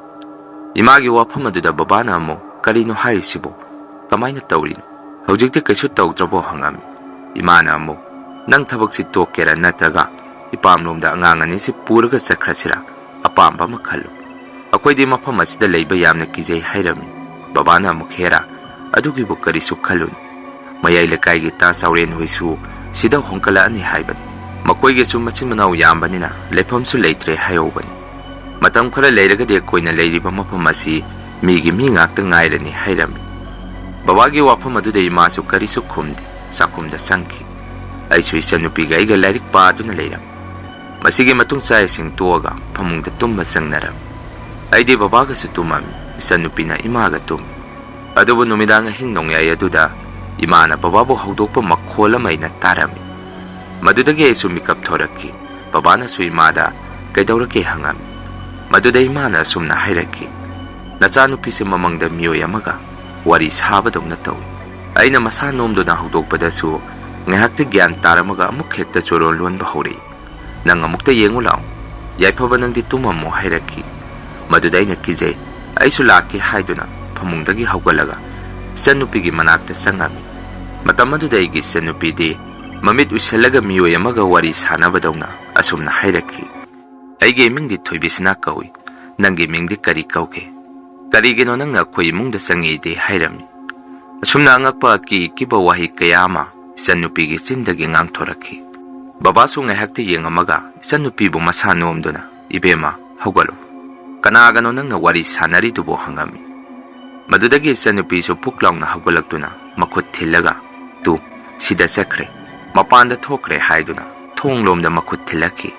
ꯏꯃꯥꯒꯤ ꯋꯥꯐꯝ ꯑꯗꯨꯗ ꯕꯕꯥꯅ ꯑꯃꯨꯛ, "ꯀꯔꯤꯅꯣ ꯍꯥꯏꯔꯤꯁꯤꯕꯣ? ꯀꯃꯥꯏꯅ ꯇꯧꯔꯤꯅꯣ? ꯍꯧꯖꯤꯛꯇꯤ ꯀꯩꯁꯨ ꯇꯧꯗ꯭ꯔꯕꯣ?" ꯍꯪꯉꯝꯃꯤ꯫ ꯏꯃꯥꯅ ꯑꯃꯨꯛ, "ꯅꯪ ꯊꯕꯛꯁꯤ ꯇꯣꯛꯀꯦꯔꯥ ꯅꯠꯇ꯭ꯔꯒ ꯏꯄꯥꯝꯂꯣꯝꯗ ꯑꯉꯥꯡ ꯑꯅꯤꯁꯤ ꯄꯨꯔꯒ ꯆꯠꯈ꯭ꯔꯁꯤꯔꯥ? ꯑꯄꯥꯝꯕ ꯑꯃ ꯈꯜꯂꯨ꯫ ꯑꯩꯈꯣꯏꯗꯤ ꯃꯐꯝ ꯑꯁꯤꯗ ꯂꯩꯕ ꯌꯥꯝꯅ ꯀꯤꯖꯩ" ꯍꯥꯏꯔꯝꯃꯤ꯫ ꯕꯕꯥꯅ ꯑꯃꯨꯛ, "ꯍꯦꯔꯥ, ꯑꯗꯨꯒꯤꯕꯨ ꯀꯔꯤꯁꯨ ꯈꯜꯂꯨꯅꯨ꯫ ꯃꯌꯥꯏ ꯂꯩꯀꯥꯏꯒꯤ ꯇꯥ ꯆꯥꯎꯔꯦꯟ ꯍꯣꯏꯁꯨ ꯁꯤꯗ ꯍꯣꯡꯀꯠꯂꯛꯑꯅꯤ ꯍꯥꯏꯕꯅꯤ꯫ ꯃꯈꯣꯏꯒꯤꯁꯨ ꯃꯆꯤꯟ ꯃꯅꯥꯎ ꯌꯥꯝꯕꯅꯤꯅ ꯂꯩꯐꯝꯁꯨ ꯂꯩꯇ꯭ꯔꯦ ꯍꯥꯏꯍꯧꯕꯅꯤ꯫ ꯃꯇꯝ ꯈꯔ ꯂꯩꯔꯒꯗꯤ ꯑꯩꯈꯣꯏꯅ ꯂꯩꯔꯤꯕ ꯃꯐꯝ ꯑꯁꯤ ꯃꯤꯒꯤ ꯃꯤ ꯉꯥꯛꯇ ꯉꯥꯏꯔꯅꯤ" ꯍꯥꯏꯔꯝꯃꯤ꯫ ꯕꯕꯥꯒꯤ ꯋꯥꯐꯝ ꯑꯗꯨꯗ ꯏꯃꯥꯁꯨ ꯀꯔꯤꯁꯨ ꯈꯨꯝꯗꯦ, ꯆꯥꯛꯈꯨꯝꯗ ꯆꯪꯈꯤ꯫ ꯑꯩꯁꯨ ꯏꯆꯟꯅꯨꯄꯤꯒ ꯑꯩꯒ ꯂꯥꯏꯔꯤꯛ ꯄꯥꯗꯨꯅ ꯂꯩꯔꯝꯃꯤ꯫ ꯃꯁꯤꯒꯤ ꯃꯇꯨꯡ ꯆꯥꯛ ꯏꯁꯤꯡ ꯇꯣꯛꯑꯒ ꯐꯃꯨꯡꯗ ꯇꯨꯝꯕ ꯆꯪꯅꯔꯝꯃꯤ꯫ ꯑꯩꯗꯤ ꯕꯕꯥꯒꯁꯨ ꯇꯨꯝꯃꯝꯃꯤ, ꯏꯆꯟꯅꯨꯄꯤꯅ ꯏꯃꯥꯒ ꯇꯨꯝꯃꯤ꯫ ꯑꯗꯨꯕꯨ ꯅꯨꯃꯤꯗꯥꯡ ꯑꯍꯤꯡ ꯅꯣꯡꯌꯥꯏ ꯑꯗꯨꯗ ꯏꯃꯥꯅ ꯕꯕꯥꯕꯨ ꯍꯧꯗꯣꯛꯄ ꯃꯈꯣꯜ ꯑꯃ ꯑꯩꯅ ꯇꯥꯔꯝꯃꯤ꯫ ꯃꯗꯨꯗꯒꯤ ꯑꯩꯁꯨ ꯃꯤꯀꯞ ꯊꯣꯔꯛꯈꯤ꯫ ꯕꯕꯥꯅꯁꯨ ꯏꯃꯥꯗ "ꯀꯩꯗꯧꯔꯒꯦ?" ꯍꯪꯉꯝꯃꯤ꯫ ꯃꯗꯨꯗ ꯏꯃꯥꯅ ꯑꯁꯨꯝꯅ ꯍꯥꯏꯔꯛꯈꯤ, "ꯅꯆꯥꯅꯨꯄꯤꯁꯦ ꯃꯃꯪꯗ ꯃꯤꯑꯣꯏ ꯑꯃꯒ ꯋꯥꯔꯤ ꯁꯥꯕꯗꯧꯅ ꯇꯧꯏ꯫ ꯑꯩꯅ ꯃꯁꯥ ꯅꯣꯝꯗꯨꯅ ꯍꯧꯗꯣꯛꯄꯗꯁꯨ ꯉꯥꯏꯍꯥꯛꯇꯤ ꯒ꯭ꯌꯥꯟ ꯇꯥꯔꯝꯃꯒ ꯑꯃꯨꯛ ꯍꯦꯛꯇ ꯆꯣꯔꯣꯟ ꯂꯣꯟꯕ ꯍꯧꯔꯛꯏ꯫ "ꯅꯪ ꯑꯃꯨꯛꯇ ꯌꯦꯡꯉꯨ ꯂꯥꯛꯑꯣ꯫ ꯌꯥꯏꯐꯕ, ꯅꯪꯗꯤ ꯇꯨꯝꯃꯝꯃꯣ" ꯍꯥꯏꯔꯛꯈꯤ꯫ ꯃꯗꯨꯗ ꯑꯩꯅ ꯀꯤꯖꯩ꯫ ꯑꯩꯁꯨ ꯂꯥꯛꯀꯦ ꯍꯥꯏꯗꯨꯅ ꯐꯃꯨꯡꯗꯒꯤ ꯍꯧꯒꯠꯂꯒ ꯏꯆꯟꯅꯨꯄꯤꯒꯤ ꯃꯅꯥꯛꯇ ꯆꯪꯉꯝꯃꯤ꯫ ꯃꯇꯝ ꯑꯗꯨꯗ ꯑꯩꯒꯤ ꯏꯆꯟꯅꯨꯄꯤꯗꯤ ꯃꯃꯤꯠ ꯎꯏꯁꯜꯂꯒ ꯃꯤꯑꯣꯏ ꯑꯃꯒ ꯋꯥꯔꯤ ꯁꯥꯟꯅꯕꯗꯧꯅ ꯑꯁꯨꯝꯅ ꯍꯥꯏꯔꯛꯈꯤ, "ꯑꯩꯒꯤ ꯃꯤꯡꯗꯤ ꯊꯣꯏꯕꯤꯁꯅꯥ ꯀꯧꯏ꯫ ꯅꯪꯒꯤ ꯃꯤꯡꯗꯤ ꯀꯔꯤ ꯀꯧꯒꯦ? ꯀꯔꯤꯒꯤꯅꯣ ꯅꯪꯅ ꯑꯩꯈꯣꯏ ꯏꯃꯨꯡꯗ ꯆꯪꯉꯛꯏꯗꯤ?" ꯍꯥꯏꯔꯝꯃꯤ꯫ ꯑꯁꯨꯝꯅ ꯑꯉꯛꯄ ꯑꯀꯤ ꯑꯀꯤꯕ ꯋꯥꯍꯩ ꯀꯌꯥ ꯑꯃ ꯏꯆꯟꯅꯨꯄꯤꯒꯤ ꯆꯤꯟꯗꯒꯤ ꯉꯥꯡꯊꯣꯔꯛꯈꯤ꯫ ꯕꯕꯥꯁꯨ ꯉꯥꯏꯍꯥꯛꯇꯤ ꯌꯦꯡꯉꯝꯃꯒ ꯏꯆꯟꯅꯨꯄꯤꯕꯨ ꯃꯁꯥ ꯅꯣꯝꯗꯨꯅ, "ꯏꯕꯦꯝꯃ, ꯍꯧꯒꯠꯂꯨ꯫ ꯀꯅꯥꯒꯅꯣ ꯅꯪꯅ ꯋꯥꯔꯤ ꯁꯥꯟꯅꯔꯤꯗꯨꯕꯨ?" ꯍꯪꯉꯝꯃꯤ꯫ ꯃꯗꯨꯗꯒꯤ ꯏꯆꯟꯅꯨꯄꯤꯁꯨ ꯄꯨꯛ ꯂꯥꯎꯅ ꯍꯧꯒꯠꯂꯛꯇꯨꯅ ꯃꯈꯨꯠ ꯊꯤꯜꯂꯒ, "ꯇꯨ, ꯁꯤꯗ ꯆꯠꯈ꯭ꯔꯦ, ꯃꯄꯥꯟꯗ ꯊꯣꯛꯈ꯭ꯔꯦ" ꯍꯥꯏꯗꯨꯅ ꯊꯣꯡ ꯂꯣꯝꯗ ꯃꯈꯨꯠ ꯊꯤꯜꯂꯛꯈꯤ꯫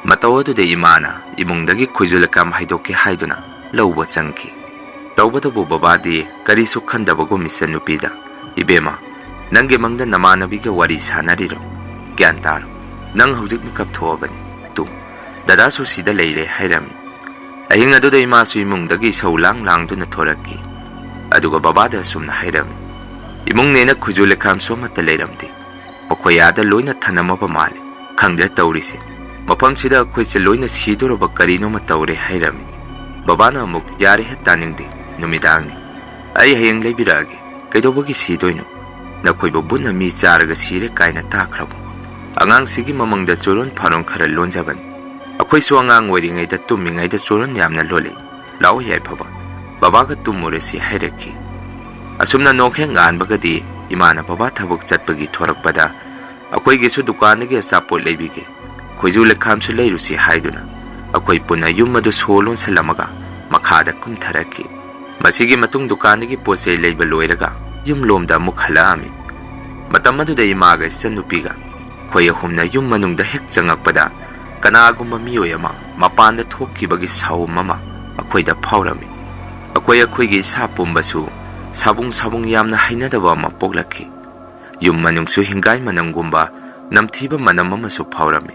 ꯃꯇꯧ ꯑꯗꯨꯗ ꯏꯃꯥꯅ ꯏꯃꯨꯡꯗꯒꯤ ꯈꯨꯏꯖꯨ ꯂꯩꯈꯥꯝ ꯍꯩꯗꯣꯛꯀꯦ ꯍꯥꯏꯗꯨꯅ ꯂꯧꯕ ꯆꯪꯈꯤ꯫ ꯇꯧꯕꯇꯕꯨ ꯕꯕꯥꯗꯤ ꯀꯔꯤꯁꯨ ꯈꯟꯗꯕꯒꯨꯝ ꯏꯆꯟꯅꯨꯄꯤꯗ, "ꯏꯕꯦꯝꯃ, ꯅꯪꯒꯤ ꯃꯪꯗ ꯅꯃꯥꯟꯅꯕꯤꯒ ꯋꯥꯔꯤ ꯁꯥꯟꯅꯔꯤꯔꯣ? ꯒ꯭ꯌꯥꯟ ꯇꯥꯔꯣ꯫ ꯅꯪ ꯍꯧꯖꯤꯛ ꯃꯤꯀꯞ ꯊꯣꯛꯑꯕꯅꯤ꯫ ꯇꯨ, ꯗꯗꯥꯁꯨ ꯁꯤꯗ ꯂꯩꯔꯦ" ꯍꯥꯏꯔꯝꯃꯤ꯫ ꯑꯍꯤꯡ ꯑꯗꯨꯗ ꯏꯃꯥꯁꯨ ꯏꯃꯨꯡꯗꯒꯤ ꯏꯁꯧ ꯂꯥꯡ ꯂꯥꯡꯗꯨꯅ ꯊꯣꯔꯛꯈꯤ꯫ ꯑꯗꯨꯒ ꯕꯕꯥꯗ ꯑꯁꯨꯝꯅ ꯍꯥꯏꯔꯝꯃꯤ, "ꯏꯃꯨꯡꯅꯦꯅ ꯈꯨꯖꯨ ꯂꯩꯈꯥꯝꯁꯨ ꯑꯃꯠꯇ ꯂꯩꯔꯝꯗꯦ꯫ ꯃꯈꯣꯏ ꯑꯥꯗ ꯂꯣꯏꯅ ꯊꯅꯝꯃꯕ ꯃꯥꯜꯂꯦ꯫ ꯈꯪꯗ꯭ꯔꯦ ꯇꯧꯔꯤꯁꯦ꯫ ꯃꯐꯝꯁꯤꯗ ꯑꯩꯈꯣꯏꯁꯦ ꯂꯣꯏꯅ ꯁꯤꯗꯣꯔꯕ ꯀꯔꯤꯅꯣꯃ ꯇꯧꯔꯦ" ꯍꯥꯏꯔꯝꯃꯤ꯫ ꯕꯕꯥꯅ ꯑꯃꯨꯛ, "ꯌꯥꯔꯦꯍꯦ, ꯇꯥꯅꯤꯡꯗꯦ꯫ ꯅꯨꯃꯤꯗꯥꯡꯅꯤ꯫ ꯑꯩ ꯍꯌꯦꯡ ꯂꯩꯕꯤꯔꯛꯑꯒꯦ꯫ ꯀꯩꯗꯧꯕꯒꯤ ꯁꯤꯗꯣꯏꯅꯣ? ꯅꯈꯣꯏꯕꯨ ꯕꯨꯠꯅ ꯃꯤ ꯆꯥꯔꯒ ꯁꯤꯔꯦ ꯀꯥꯏꯅ ꯇꯥꯈ꯭ꯔꯕꯣ? ꯑꯉꯥꯡꯁꯤꯒꯤ ꯃꯃꯪꯗ ꯆꯨꯔꯣꯟ ꯐꯥꯔꯣꯟ ꯈꯔ ꯂꯣꯟꯖꯕꯅꯤ꯫ ꯑꯩꯈꯣꯏꯁꯨ ꯑꯉꯥꯡ ꯑꯣꯏꯔꯤꯉꯩꯗ ꯇꯨꯝꯃꯤꯉꯩꯗ ꯆꯨꯔꯣꯟ ꯌꯥꯝꯅ ꯂꯣꯜꯂꯛꯏ꯫ ꯂꯥꯛꯑꯣ ꯌꯥꯏꯐꯕ, ꯕꯕꯥꯒ ꯇꯨꯝꯃꯨꯔꯁꯤ" ꯍꯥꯏꯔꯛꯈꯤ꯫ ꯑꯁꯨꯝꯅ ꯅꯣꯛ ꯍꯦꯛ ꯉꯥꯟꯕꯒꯗꯤ ꯏꯃꯥꯅ ꯕꯕꯥ ꯊꯕꯛ ꯆꯠꯄꯒꯤ ꯊꯣꯔꯛꯄꯗ, "ꯑꯩꯈꯣꯏꯒꯤꯁꯨ ꯗꯨꯀꯥꯟꯗꯒꯤ ꯑꯆꯥꯄꯣꯠ ꯂꯩꯕꯤꯒꯦ, ꯈꯣꯏꯖꯨ ꯂꯩꯈꯥꯝꯁꯨ ꯂꯩꯔꯨꯁꯤ" ꯍꯥꯏꯗꯨꯅ ꯑꯩꯈꯣꯏ ꯄꯨꯟꯅ ꯌꯨꯝ ꯑꯗꯨ ꯁꯣ ꯂꯣꯟꯁꯤꯜꯂꯝꯃꯒ ꯃꯈꯥꯗ ꯀꯨꯝꯊꯔꯛꯈꯤ꯫ ꯃꯁꯤꯒꯤ ꯃꯇꯨꯡ ꯗꯨꯀꯥꯟꯗꯒꯤ ꯄꯣꯠ ꯆꯩ ꯂꯩꯕ ꯂꯣꯏꯔꯒ ꯌꯨꯝ ꯂꯣꯝꯗ ꯑꯃꯨꯛ ꯍꯜꯂꯛꯑꯝꯃꯤ꯫ ꯃꯇꯝ ꯑꯗꯨꯗ ꯏꯃꯥꯒ ꯏꯆꯟꯅꯨꯄꯤꯒ ꯑꯩꯈꯣꯏ ꯑꯍꯨꯝꯅ ꯌꯨꯝ ꯃꯅꯨꯡꯗ ꯍꯦꯛ ꯆꯪꯉꯛꯄꯗ, ꯀꯅꯥꯒꯨꯝꯕ ꯃꯤꯑꯣꯏ ꯑꯃ ꯃꯄꯥꯟꯗ ꯊꯣꯛꯈꯤꯕꯒꯤ ꯁꯥꯎꯝ ꯑꯃ ꯑꯩꯈꯣꯏꯗ ꯐꯥꯎꯔꯝꯃꯤ꯫ ꯑꯩꯈꯣꯏ ꯑꯩꯈꯣꯏꯒꯤ ꯏꯁꯥ ꯄꯨꯝꯕꯁꯨ ꯁꯥꯕꯨꯡ ꯁꯥꯕꯨꯡ ꯌꯥꯝꯅ ꯍꯩꯅꯗꯕ ꯑꯃ ꯄꯣꯛꯂꯛꯈꯤ꯫ ꯌꯨꯝ ꯃꯅꯨꯡꯁꯨ ꯍꯤꯡꯒꯥꯏ ꯃꯅꯝꯒꯨꯝꯕ ꯅꯝꯊꯤꯕ ꯃꯅꯝ ꯑꯃꯁꯨ ꯐꯥꯎꯔꯝꯃꯤ꯫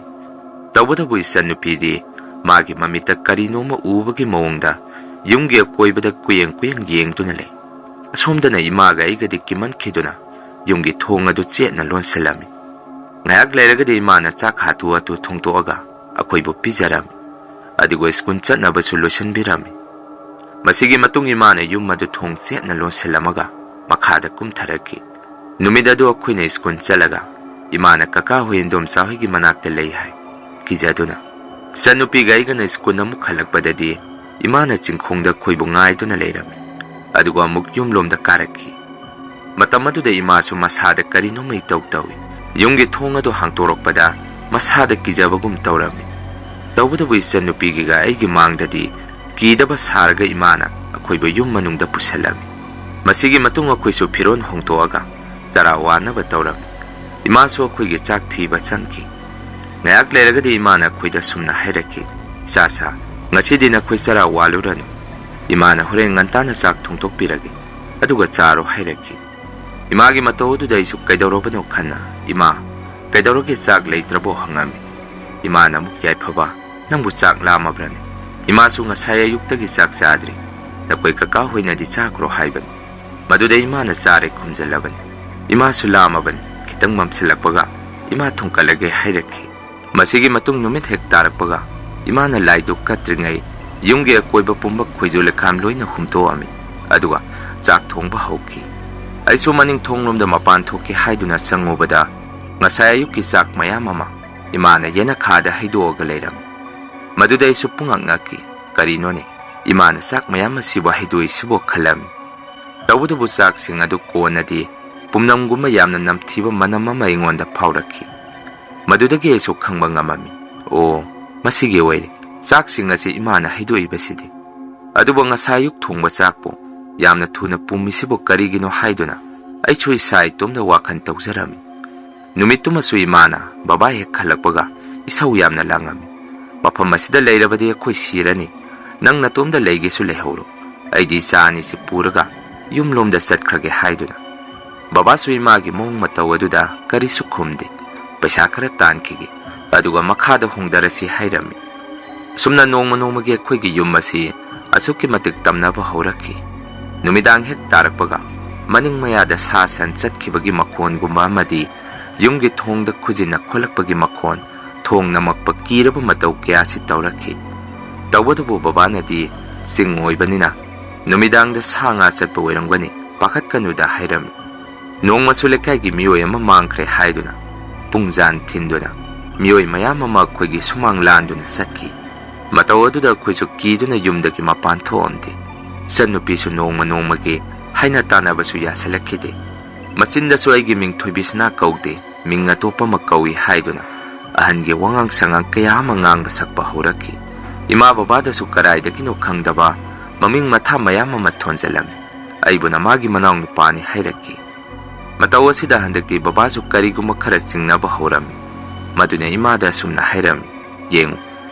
ꯇꯧꯕꯇꯕꯨ ꯏꯆꯟꯅꯨꯄꯤꯗꯤ ꯃꯥꯒꯤ ꯃꯃꯤꯠꯇ ꯀꯔꯤꯅꯣꯃ ꯎꯕꯒꯤ ꯃꯑꯣꯡꯗ ꯌꯨꯝꯒꯤ ꯑꯀꯣꯏꯕꯗ ꯀꯨꯌꯦꯡ ꯀꯨꯌꯦꯡ ꯌꯦꯡꯗꯨꯅ ꯂꯩ꯫ ꯑꯁꯣꯝꯗꯅ ꯏꯃꯥꯒ ꯑꯩꯒꯗꯤ ꯀꯤꯃꯟꯈꯤꯗꯨꯅ ꯌꯨꯝꯒꯤ ꯊꯣꯡ ꯑꯗꯨ ꯆꯦꯠꯅ ꯂꯣꯟꯁꯤꯜꯂꯝꯃꯤ꯫ ꯉꯥꯏꯍꯥꯛ ꯂꯩꯔꯒꯗꯤ ꯏꯃꯥꯅ ꯆꯥꯛ ꯍꯥꯊꯨ ꯍꯥꯊꯨ ꯊꯣꯡꯗꯣꯛꯑꯒ ꯑꯩꯈꯣꯏꯕꯨ ꯄꯤꯖꯔꯝꯃꯤ꯫ ꯑꯗꯨꯒ ꯁ꯭ꯀꯨꯜ ꯆꯠꯅꯕꯁꯨ ꯂꯣꯏꯁꯤꯟꯕꯤꯔꯝꯃꯤ꯫ ꯃꯁꯤꯒꯤ ꯃꯇꯨꯡ ꯏꯃꯥꯅ ꯌꯨꯝ ꯑꯗꯨ ꯊꯣꯡ ꯆꯦꯠꯅ ꯂꯣꯟꯁꯤꯜꯂꯝꯃꯒ ꯃꯈꯥꯗ ꯀꯨꯝꯊꯔꯛꯈꯤ꯫ ꯅꯨꯃꯤꯠ ꯑꯗꯨ ꯑꯩꯈꯣꯏꯅ ꯁ꯭ꯀꯨꯜ ꯆꯠꯂꯒ ꯏꯃꯥꯅ ꯀꯀꯥ ꯍꯣꯏ ꯏꯟꯗꯣꯝꯆꯥ ꯍꯣꯏꯒꯤ ꯃꯅꯥꯛꯇ ꯂꯩ ꯍꯥꯏ꯫ ꯀꯤꯖꯗꯨꯅ ꯏꯆꯟꯅꯨꯄꯤꯒ ꯑꯩꯒꯅ ꯁ꯭ꯀꯨꯜ ꯑꯃꯨꯛ ꯍꯜꯂꯛꯄꯗꯗꯤ ꯏꯃꯥꯅ ꯆꯤꯡꯈꯣꯡꯗ ꯑꯩꯈꯣꯏꯕꯨ ꯉꯥꯏꯗꯨꯅ ꯂꯩꯔꯝꯃꯤ꯫ ꯑꯗꯨꯒ ꯑꯃꯨꯛ ꯌꯨꯝꯂꯣꯝꯗ ꯀꯥꯔꯛꯈꯤ꯫ ꯃꯇꯝ ꯑꯗꯨꯗ ꯏꯃꯥꯁꯨ ꯃꯁꯥꯗ ꯀꯔꯤꯅꯣꯃ ꯏꯇꯧ ꯇꯧꯏ꯫ ꯌꯨꯝꯒꯤ ꯊꯣꯡ ꯑꯗꯨ ꯍꯥꯡꯇꯣꯔꯛꯄꯗ ꯃꯁꯥꯗ ꯀꯤꯖꯕꯒꯨꯝ ꯇꯧꯔꯝꯃꯤ꯫ ꯇꯧꯕꯇꯕꯨ ꯏꯆꯟꯅꯨꯄꯤꯒꯤꯒ ꯑꯩꯒꯤ ꯃꯥꯡꯗꯗꯤ ꯀꯤꯗꯕ ꯁꯥꯔꯒ ꯏꯃꯥꯅ ꯑꯩꯈꯣꯏꯕꯨ ꯌꯨꯝ ꯃꯅꯨꯡꯗ ꯄꯨꯁꯜꯂꯝꯃꯤ꯫ ꯃꯁꯤꯒꯤ ꯃꯇꯨꯡ ꯑꯩꯈꯣꯏꯁꯨ ꯐꯤꯔꯣꯜ ꯍꯣꯡꯗꯣꯛꯑꯒ ꯆꯔꯥ ꯋꯥꯅꯕ ꯇꯧꯔꯝꯃꯤ꯫ ꯏꯃꯥꯁꯨ ꯑꯩꯈꯣꯏꯒꯤ ꯆꯥꯛ ꯊꯤꯕ ꯆꯪꯈꯤ꯫ ꯉꯥꯏꯍꯥꯛ ꯂꯩꯔꯒꯗꯤ ꯏꯃꯥꯅ ꯑꯩꯈꯣꯏꯗ ꯁꯨꯝꯅ ꯍꯥꯏꯔꯛꯈꯤ, "ꯏꯆꯥ ꯁꯥ, ꯉꯁꯤꯗꯤ ꯅꯈꯣꯏ ꯆꯔꯥ ꯋꯥꯜꯂꯨꯔꯅꯨ꯫ ꯏꯃꯥꯅ ꯍꯣꯔꯦꯟ ꯉꯟꯇꯥꯅ ꯆꯥꯛ ꯊꯣꯡꯗꯣꯛꯄꯤꯔꯒꯦ, ꯑꯗꯨꯒ ꯆꯥꯔꯣ" ꯍꯥꯏꯔꯛꯈꯤ꯫ ꯏꯃꯥꯒꯤ ꯃꯇꯧ ꯑꯗꯨꯗ ꯑꯩꯁꯨ ꯀꯩꯗꯧꯔꯕꯅꯣ ꯈꯟꯅ, "ꯏꯃꯥ, ꯀꯩꯗꯧꯔꯒꯦ, ꯆꯥꯛ ꯂꯩꯇ꯭ꯔꯕꯣ?" ꯍꯪꯉꯝꯃꯤ꯫ ꯏꯃꯥꯅ ꯑꯃꯨꯛ, "ꯌꯥꯏꯐꯕ, ꯅꯪꯕꯨ ꯆꯥꯛ ꯂꯥꯝꯃꯕ꯭ꯔꯅꯦ? ꯏꯃꯥꯁꯨ ꯉꯁꯥꯏ ꯑꯌꯨꯛꯇꯒꯤ ꯆꯥꯛ ꯆꯥꯗ꯭ꯔꯤ꯫ ꯅꯈꯣꯏ ꯀꯀꯥ ꯍꯣꯏꯅꯗꯤ ꯆꯥꯈ꯭ꯔꯣ ꯍꯥꯏꯕꯅꯤ꯫" ꯃꯗꯨꯗ ꯏꯃꯥꯅ ꯆꯥꯔꯦ ꯈꯨꯝꯖꯤꯜꯂꯕꯅꯤ꯫ ꯏꯃꯥꯁꯨ ꯂꯥꯝꯃꯕꯅꯤ꯫ ꯈꯤꯇꯪ ꯃꯝꯁꯤꯜꯂꯛꯄꯒ ꯏꯃꯥ ꯊꯣꯡꯀꯠꯂꯒꯦ ꯍꯥꯏꯔꯛꯈꯤ꯫ ꯃꯁꯤꯒꯤ ꯃꯇꯨꯡ ꯅꯨꯃꯤꯠ ꯍꯦꯛ ꯇꯥꯔꯛꯄꯒ ꯏꯃꯥꯅ ꯂꯥꯏꯗꯨꯛ ꯀꯠꯇ꯭ꯔꯤꯉꯩ ꯌꯨꯝꯒꯤ ꯑꯀꯣꯏꯕ ꯄꯨꯝꯕ ꯈꯣꯏꯖꯨ ꯂꯩꯈꯥꯝ ꯂꯣꯏꯅ ꯍꯨꯝꯇꯣꯛꯑꯝꯃꯤ꯫ ꯑꯗꯨꯒ ꯆꯥꯛ ꯊꯣꯡꯕ ꯍꯧꯈꯤ꯫ ꯑꯩꯁꯨ ꯃꯅꯤꯡ ꯊꯣꯡꯂꯣꯝꯗ ꯃꯄꯥꯟ ꯊꯣꯛꯀꯦ ꯍꯥꯏꯗꯨꯅ ꯆꯪꯉꯨꯕꯗ ꯉꯁꯥꯏ ꯑꯌꯨꯛꯀꯤ ꯆꯥꯛ ꯃꯌꯥꯝ ꯑꯃ ꯏꯃꯥꯅ ꯌꯦꯅꯈꯥꯗ ꯍꯩꯗꯣꯛꯑꯒ ꯂꯩꯔꯝꯃꯤ꯫ ꯃꯗꯨꯗ ꯑꯩꯁꯨ ꯄꯨꯡꯉꯛ ꯉꯛꯈꯤ꯫ "ꯀꯔꯤꯅꯣꯅꯦ, ꯏꯃꯥꯅ ꯆꯥꯛ ꯃꯌꯥꯝ ꯑꯁꯤꯕꯨ ꯍꯩꯗꯣꯛꯏꯁꯤꯕꯣ?" ꯈꯜꯂꯝꯃꯤ꯫ ꯇꯧꯕꯇꯕꯨ ꯆꯥꯛꯁꯤꯡ ꯑꯗꯨ ꯀꯣꯟꯅꯗꯤ ꯄꯨꯝꯅꯝꯒꯨꯝꯕ ꯌꯥꯝꯅ ꯅꯝꯊꯤꯕ ꯃꯅꯝ ꯑꯃ ꯑꯩꯉꯣꯟꯗ ꯐꯥꯎꯔꯛꯈꯤ꯫ ꯃꯗꯨꯗꯒꯤ ꯑꯩꯁꯨ ꯈꯪꯕ ꯉꯝꯃꯝꯃꯤ, "ꯑꯣ, ꯃꯁꯤꯒꯤ ꯑꯣꯏꯔꯦ ꯆꯥꯛꯁꯤꯡ ꯑꯁꯤ ꯏꯃꯥꯅ ꯍꯩꯗꯣꯛꯏꯕꯁꯤꯗꯤ꯫" ꯑꯗꯨꯕꯨ ꯉꯁꯥꯏ ꯑꯌꯨꯛ ꯊꯣꯡꯕ ꯆꯥꯛꯄꯨ ꯌꯥꯝꯅ ꯊꯨꯅ ꯄꯨꯝꯃꯤꯁꯤꯕꯨ ꯀꯔꯤꯒꯤꯅꯣ ꯍꯥꯏꯗꯨꯅ ꯑꯩꯁꯨ ꯏꯁꯥ ꯏꯇꯣꯝꯗ ꯋꯥꯈꯜ ꯇꯧꯖꯔꯝꯃꯤ꯫ ꯅꯨꯃꯤꯠꯇꯨꯃꯁꯨ ꯏꯃꯥꯅ ꯕꯕꯥ ꯍꯦꯛ ꯍꯜꯂꯛꯄꯒ ꯏꯁꯧ ꯌꯥꯝꯅ ꯂꯥꯡꯉꯝꯃꯤ꯫ "ꯃꯐꯝ ꯑꯁꯤꯗ ꯂꯩꯔꯕꯗꯤ ꯑꯩꯈꯣꯏ ꯁꯤꯔꯅꯤ꯫ ꯅꯪ ꯅꯇꯣꯝꯗ ꯂꯩꯒꯦꯁꯨ ꯂꯩꯍꯧꯔꯣ꯫ ꯑꯩꯗꯤ ꯏꯆꯥ ꯑꯅꯤꯁꯤ ꯄꯨꯔꯒ ꯌꯨꯝꯂꯣꯝꯗ ꯆꯠꯈ꯭ꯔꯒꯦ" ꯍꯥꯏꯗꯨꯅ꯫ ꯕꯕꯥꯁꯨ ꯏꯃꯥꯒꯤ ꯃꯑꯣꯡ ꯃꯇꯧ ꯑꯗꯨꯗ ꯀꯔꯤꯁꯨ ꯈꯨꯝꯗꯦ꯫ "ꯄꯩꯁꯥ ꯈꯔ ꯇꯥꯟꯈꯤꯒꯦ, ꯑꯗꯨꯒ ꯃꯈꯥꯗ ꯍꯣꯡꯗꯔꯁꯤ" ꯍꯥꯏꯔꯝꯃꯤ꯫ ꯑꯁꯨꯝꯅ ꯅꯣꯡꯃ ꯅꯣꯡꯃꯒꯤ ꯑꯩꯈꯣꯏꯒꯤ ꯌꯨꯝ ꯑꯁꯤ ꯑꯁꯨꯛꯀꯤ ꯃꯇꯤꯛ ꯇꯝꯅꯕ ꯍꯧꯔꯛꯈꯤ꯫ ꯅꯨꯃꯤꯗꯥꯡ ꯍꯦꯛ ꯇꯥꯔꯛꯄꯒ ꯃꯅꯤꯡ ꯃꯌꯥꯗ ꯁꯥ ꯁꯟ ꯆꯠꯈꯤꯕꯒꯤ ꯃꯈꯣꯟꯒꯨꯝꯕ ꯑꯃꯗꯤ ꯌꯨꯝꯒꯤ ꯊꯣꯡꯗ ꯈꯨꯖꯤꯟꯅ ꯈꯣꯠꯂꯛꯄꯒꯤ ꯃꯈꯣꯟ, ꯊꯣꯡ ꯅꯝꯃꯛꯄ ꯀꯤꯔꯕ ꯃꯇꯧ ꯀꯌꯥꯁꯤ ꯇꯧꯔꯛꯈꯤ꯫ ꯇꯧꯕꯇꯕꯨ ꯕꯕꯥꯅꯗꯤ ꯆꯤꯡ ꯑꯣꯏꯕꯅꯤꯅ ꯅꯨꯃꯤꯗꯥꯡꯗ ꯁꯥ ꯉꯥ ꯆꯠꯄ ꯑꯣꯏꯔꯝꯒꯅꯤ, ꯄꯥꯈꯠꯀꯅꯨꯗ ꯍꯥꯏꯔꯝꯃꯤ꯫ ꯅꯣꯡꯃꯁꯨ ꯂꯩꯀꯥꯏꯒꯤ ꯃꯤꯑꯣꯏ ꯑꯃ ꯃꯥꯡꯈ꯭ꯔꯦ ꯍꯥꯏꯗꯨꯅ ꯄꯨꯡꯖꯥꯟ ꯊꯤꯟꯗꯨꯅ ꯃꯤꯑꯣꯏ ꯃꯌꯥꯝ ꯑꯃ ꯑꯩꯈꯣꯏꯒꯤ ꯁꯨꯃꯥꯡ ꯂꯥꯟꯗꯨꯅ ꯆꯠꯈꯤ꯫ ꯃꯇꯧ ꯑꯗꯨꯗ ꯑꯩꯈꯣꯏꯁꯨ ꯀꯤꯗꯨꯅ ꯌꯨꯝꯗꯒꯤ ꯃꯄꯥꯟ ꯊꯣꯛꯑꯝꯗꯦ꯫ ꯏꯆꯟꯅꯨꯄꯤꯁꯨ ꯅꯣꯡꯃ ꯅꯣꯡꯃꯒꯤ ꯍꯥꯏꯅ ꯇꯥꯟꯅꯕꯁꯨ ꯌꯥꯁꯤꯜꯂꯛꯈꯤꯗꯦ꯫ ꯃꯆꯤꯟꯗꯁꯨ ꯑꯩꯒꯤ ꯃꯤꯡ ꯊꯣꯏꯕꯤꯁꯅꯥ ꯀꯧꯗꯦ, ꯃꯤꯡ ꯑꯇꯣꯞꯄ ꯑꯃ ꯀꯧꯏ ꯍꯥꯏꯗꯨꯅ ꯑꯍꯟꯒꯤ ꯋꯥꯉꯥꯡ ꯁꯉꯥꯡ ꯀꯌꯥ ꯑꯃ ꯉꯥꯡꯕ ꯁꯛꯄ ꯍꯧꯔꯛꯈꯤ꯫ ꯏꯃꯥ ꯕꯕꯥꯗꯁꯨ ꯀꯗꯥꯏꯗꯒꯤꯅꯣ ꯈꯪꯗꯕ ꯃꯃꯤꯡ ꯃꯊꯥ ꯃꯌꯥꯝ ꯑꯃ ꯊꯣꯟꯖꯜꯂꯝꯃꯤ꯫ ꯑꯩꯕꯨꯅ ꯃꯥꯒꯤ ꯃꯅꯥꯎꯅꯨꯄꯥꯅꯤ ꯍꯥꯏꯔꯛꯈꯤ꯫ ꯃꯇꯧ ꯑꯁꯤꯗ ꯍꯟꯗꯛꯇꯤ ꯕꯕꯥꯁꯨ ꯀꯔꯤꯒꯨꯝꯕ ꯈꯔ ꯆꯤꯡꯅꯕ ꯍꯧꯔꯝꯃꯤ꯫ ꯃꯗꯨꯅ ꯏꯃꯥꯗ ꯑꯁꯨꯝꯅ ꯍꯥꯏꯔꯝꯃꯤ, "ꯌꯦꯡꯉꯨ,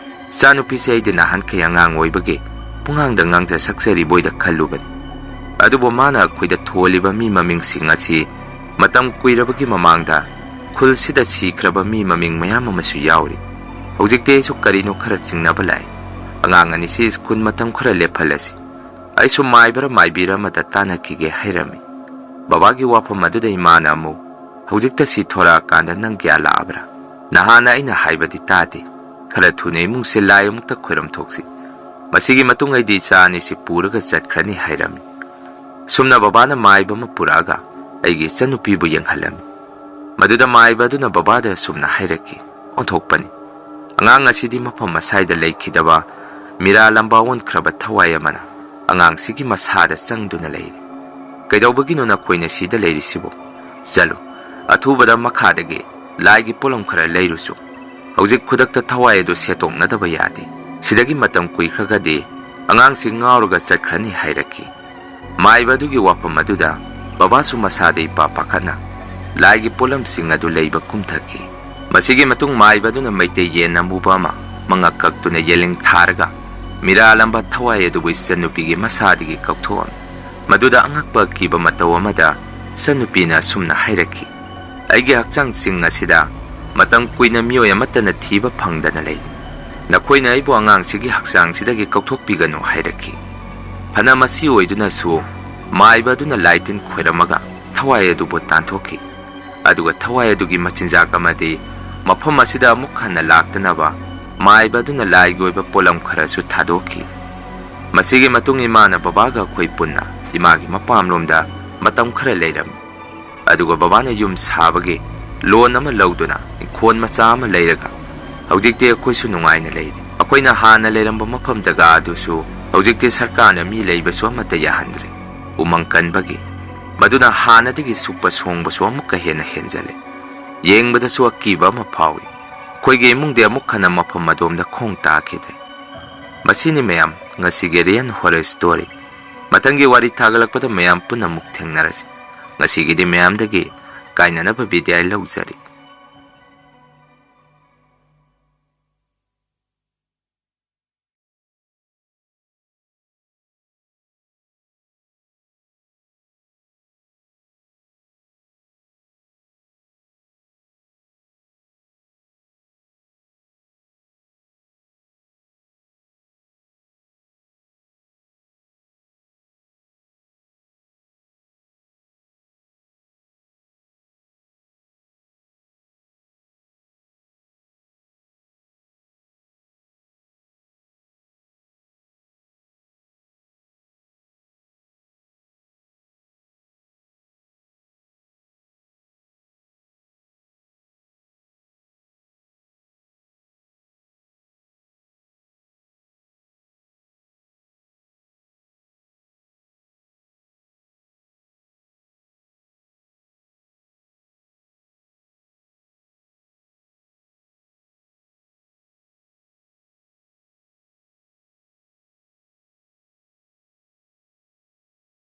ꯏꯆꯥꯅꯨꯄꯤꯁꯦ ꯑꯩꯗꯤ ꯅꯍꯥꯟꯈꯩ ꯑꯉꯥꯡ ꯑꯣꯏꯕꯒꯤ ꯄꯨꯡꯉꯥꯡꯗ ꯉꯥꯡꯖ ꯁꯛꯆꯔꯤꯕꯣꯏꯗ ꯈꯜꯂꯨꯕꯅꯤ꯫ ꯑꯗꯨꯕꯨ ꯃꯥꯅ ꯑꯩꯈꯣꯏꯗ ꯊꯣꯜꯂꯤꯕ ꯃꯤ ꯃꯃꯤꯡꯁꯤꯡ ꯑꯁꯤ ꯃꯇꯝ ꯀꯨꯏꯔꯕꯒꯤ ꯃꯃꯥꯡꯗ ꯈꯨꯜꯁꯤꯗ ꯁꯤꯈ꯭ꯔꯕ ꯃꯤ ꯃꯃꯤꯡ ꯃꯌꯥꯝ ꯑꯃꯁꯨ ꯌꯥꯎꯔꯤ꯫ ꯍꯧꯖꯤꯛꯇꯤ ꯑꯩꯁꯨ ꯀꯔꯤꯅꯣ ꯈꯔ ꯆꯤꯡꯅꯕ ꯂꯥꯛꯏ꯫ ꯑꯉꯥꯡ ꯑꯅꯤꯁꯤ ꯁ꯭ꯀꯨꯜ ꯃꯇꯝ ꯈꯔ ꯂꯦꯞꯍꯜꯂꯁꯤ꯫ ꯑꯩꯁꯨ ꯃꯥꯏꯕꯔ ꯃꯥꯏꯕꯤꯔ ꯑꯃꯗ ꯇꯥꯟꯅꯈꯤꯒꯦ" ꯍꯥꯏꯔꯝꯃꯤ꯫ ꯕꯕꯥꯒꯤ ꯋꯥꯐꯝ ꯑꯗꯨꯗ ꯏꯃꯥꯅ ꯑꯃꯨꯛ, "ꯍꯧꯖꯤꯛꯇ ꯁꯤ ꯊꯣꯔꯛꯑꯀꯥꯟꯗ ꯅꯪ ꯒ꯭ꯌꯥꯟ ꯂꯥꯛꯑꯕ꯭ꯔꯥ? ꯅꯍꯥꯟꯅ ꯑꯩꯅ ꯍꯥꯏꯕꯗꯤ ꯇꯥꯗꯦ꯫ ꯈꯔ ꯊꯨꯅ ꯏꯃꯨꯡꯁꯦ ꯂꯥꯏ ꯑꯃꯨꯛꯇ ꯈꯣꯏꯔꯝ ꯊꯣꯛꯁꯤ꯫ ꯃꯁꯤꯒꯤ ꯃꯇꯨꯡ ꯑꯩꯗꯤ ꯏꯆꯥ ꯑꯅꯤꯁꯤ ꯄꯨꯔꯒ ꯆꯠꯈ꯭ꯔꯅꯤ" ꯍꯥꯏꯔꯝꯃꯤ꯫ ꯁꯨꯝꯅ ꯕꯕꯥꯅ ꯃꯥꯏꯕ ꯑꯃ ꯄꯨꯔꯛꯑꯒ ꯑꯩꯒꯤ ꯏꯆꯟꯅꯨꯄꯤꯕꯨ ꯌꯦꯡꯍꯜꯂꯝꯃꯤ꯫ ꯃꯗꯨꯗ ꯃꯥꯏꯕ ꯑꯗꯨꯅ ꯕꯕꯥꯗ ꯑꯁꯨꯝꯅ ꯍꯥꯏꯔꯛꯈꯤ, "ꯑꯣꯟꯊꯣꯛꯄꯅꯤ꯫ ꯑꯉꯥꯡ ꯑꯁꯤꯗꯤ ꯃꯐꯝ ꯑꯁꯥꯏꯗ ꯂꯩꯈꯤꯗꯕ ꯃꯤꯔꯥ ꯂꯝꯕꯥ ꯑꯣꯟꯈ꯭ꯔꯕ ꯊꯋꯥꯏ ꯑꯃꯅ ꯑꯉꯥꯡꯁꯤꯒꯤ ꯃꯁꯥꯗ ꯆꯪꯗꯨꯅ ꯂꯩꯔꯤ꯫ ꯀꯩꯗꯧꯕꯒꯤꯅꯣ ꯅꯈꯣꯏꯅ ꯁꯤꯗ ꯂꯩꯔꯤꯁꯤꯕꯨ? ꯆꯠꯂꯨ, ꯑꯊꯨꯕꯗ ꯃꯈꯥꯗꯒꯤ ꯂꯥꯏꯒꯤ ꯄꯣꯠꯂꯝ ꯈꯔ ꯂꯩꯔꯨꯆꯣ꯫ ꯍꯧꯖꯤꯛ ꯈꯨꯗꯛꯇ ꯊꯋꯥꯏ ꯑꯗꯨ ꯁꯦꯠꯇꯣꯛꯅꯗꯕ ꯌꯥꯗꯦ꯫ ꯁꯤꯗꯒꯤ ꯃꯇꯝ ꯀꯨꯏꯈ꯭ꯔꯒꯗꯤ ꯑꯉꯥꯡꯁꯤ ꯉꯥꯎꯔꯒ ꯆꯠꯈ꯭ꯔꯅꯤ" ꯍꯥꯏꯔꯛꯈꯤ꯫ ꯃꯥꯏꯕ ꯑꯗꯨꯒꯤ ꯋꯥꯐꯝ ꯑꯗꯨꯗ ꯕꯕꯥꯁꯨ ꯃꯁꯥꯗ ꯏꯄꯥ ꯄꯥꯈꯠꯅ ꯂꯥꯏꯒꯤ ꯄꯣꯠꯂꯝꯁꯤꯡ ꯑꯗꯨ ꯂꯩꯕ ꯀꯨꯝꯊꯈꯤ꯫ ꯃꯁꯤꯒꯤ ꯃꯇꯨꯡ ꯃꯥꯏꯕ ꯑꯗꯨꯅ ꯃꯩꯇꯩ ꯌꯦꯟ ꯑꯃꯨꯕ ꯑꯃ ꯃꯉꯛ ꯀꯛꯇꯨꯅ ꯌꯦꯂꯤꯡ ꯊꯥꯔꯒ ꯃꯤꯔꯥꯂꯝꯕ ꯊꯋꯥꯏ ꯑꯗꯨꯕꯨ ꯏꯆꯟꯅꯨꯄꯤꯒꯤ ꯃꯁꯥꯗꯒꯤ ꯀꯧꯊꯣꯛꯑꯝꯃꯤ꯫ ꯃꯗꯨꯗ ꯑꯉꯛꯄ ꯑꯀꯤꯕ ꯃꯇꯧ ꯑꯃꯗ ꯏꯆꯟꯅꯨꯄꯤꯅ ꯑꯁꯨꯝꯅ ꯍꯥꯏꯔꯛꯈꯤ, "ꯑꯩꯒꯤ ꯍꯛꯆꯥꯡꯁꯤꯡ ꯑꯁꯤꯗ ꯃꯇꯝ ꯀꯨꯏꯅ ꯃꯤꯑꯣꯏ ꯑꯃꯠꯇꯅ ꯊꯤꯕ ꯐꯪꯗꯅ ꯂꯩꯔꯤ꯫ ꯅꯈꯣꯏꯅ ꯑꯩꯕꯨ ꯑꯉꯥꯡꯁꯤꯒꯤ ꯍꯛꯆꯥꯡꯁꯤꯗꯒꯤ ꯀꯧꯊꯣꯛꯄꯤꯒꯅꯨ" ꯍꯥꯏꯔꯛꯈꯤ꯫ ꯐꯅ ꯃꯁꯤ ꯑꯣꯏꯗꯨꯅꯁꯨ ꯃꯥꯏꯕ ꯑꯗꯨꯅ ꯂꯥꯏ ꯇꯤꯟ ꯈꯣꯏꯔꯝꯃꯒ ꯊꯋꯥꯏ ꯑꯗꯨꯕꯨ ꯇꯥꯟꯊꯣꯛꯈꯤ꯫ ꯑꯗꯨꯒ ꯊꯋꯥꯏ ꯑꯗꯨꯒꯤ ꯃꯆꯤꯟꯖꯥꯛ ꯑꯃꯗꯤ ꯃꯐꯝ ꯑꯁꯤꯗ ꯑꯃꯨꯛ ꯍꯟꯅ ꯂꯥꯛꯇꯅꯕ ꯃꯥꯏꯕ ꯑꯗꯨꯅ ꯂꯥꯏꯒꯤ ꯑꯣꯏꯕ ꯄꯣꯠꯂꯝ ꯈꯔꯁꯨ ꯊꯥꯗꯣꯛꯈꯤ꯫ ꯃꯁꯤꯒꯤ ꯃꯇꯨꯡ ꯏꯃꯥꯅ ꯕꯕꯥꯒ ꯑꯩꯈꯣꯏ ꯄꯨꯟꯅ ꯏꯃꯥꯒꯤ ꯃꯄꯥꯝꯂꯣꯝꯗ ꯃꯇꯝ ꯈꯔ ꯂꯩꯔꯝꯃꯤ꯫ ꯑꯗꯨꯒ ꯕꯕꯥꯅ ꯌꯨꯝ ꯁꯥꯕꯒꯤ ꯂꯣꯟ ꯑꯃ ꯂꯧꯗꯨꯅ ꯏꯪꯈꯣꯜ ꯃꯆꯥ ꯑꯃ ꯂꯩꯔꯒ ꯍꯧꯖꯤꯛꯇꯤ ꯑꯩꯈꯣꯏꯁꯨ ꯅꯨꯡꯉꯥꯏꯅ ꯂꯩꯔꯦ꯫ ꯑꯩꯈꯣꯏꯅ ꯍꯥꯟꯅ ꯂꯩꯔꯝꯕ ꯃꯐꯝ ꯖꯒꯥ ꯑꯗꯨꯁꯨ ꯍꯧꯖꯤꯛꯇꯤ ꯁꯔꯀꯥꯔꯅ ꯃꯤ ꯂꯩꯕꯁꯨ ꯑꯃꯠꯇ ꯌꯥꯍꯟꯗ꯭ꯔꯦ꯫ ꯎꯃꯪ ꯀꯟꯕꯒꯤ ꯃꯗꯨꯅ ꯍꯥꯟꯅꯗꯒꯤ ꯁꯨꯛꯄ ꯁꯣꯡꯕꯁꯨ ꯑꯃꯨꯛꯀ ꯍꯦꯟꯅ ꯍꯦꯟꯖꯜꯂꯦ꯫ ꯌꯦꯡꯕꯗꯁꯨ ꯑꯀꯤꯕ ꯑꯃ ꯐꯥꯎꯏ꯫ ꯑꯩꯈꯣꯏꯒꯤ ꯏꯃꯨꯡꯗꯤ ꯑꯃꯨꯛ ꯍꯟꯅ ꯃꯐꯝ ꯑꯗꯣꯝꯗ ꯈꯣꯡ ꯇꯥꯈꯤꯗ꯭ꯔꯦ꯫ ꯃꯁꯤꯅꯤ ꯃꯌꯥꯝ ꯉꯁꯤꯒꯤ Real Horror Story꯫ ꯃꯊꯪꯒꯤ ꯋꯥꯔꯤ ꯊꯥꯒꯠꯂꯛꯄꯗ ꯃꯌꯥꯝ ꯄꯨꯟꯅ ꯑꯃꯨꯛ ꯊꯦꯡꯅꯔꯁꯤ꯫ ꯉꯁꯤꯒꯤꯗꯤ ꯃꯌꯥꯝꯗꯒꯤ ꯀꯥꯏꯅꯅꯕ ꯕꯤꯗꯥꯏ ꯂꯧꯖꯔꯤ꯫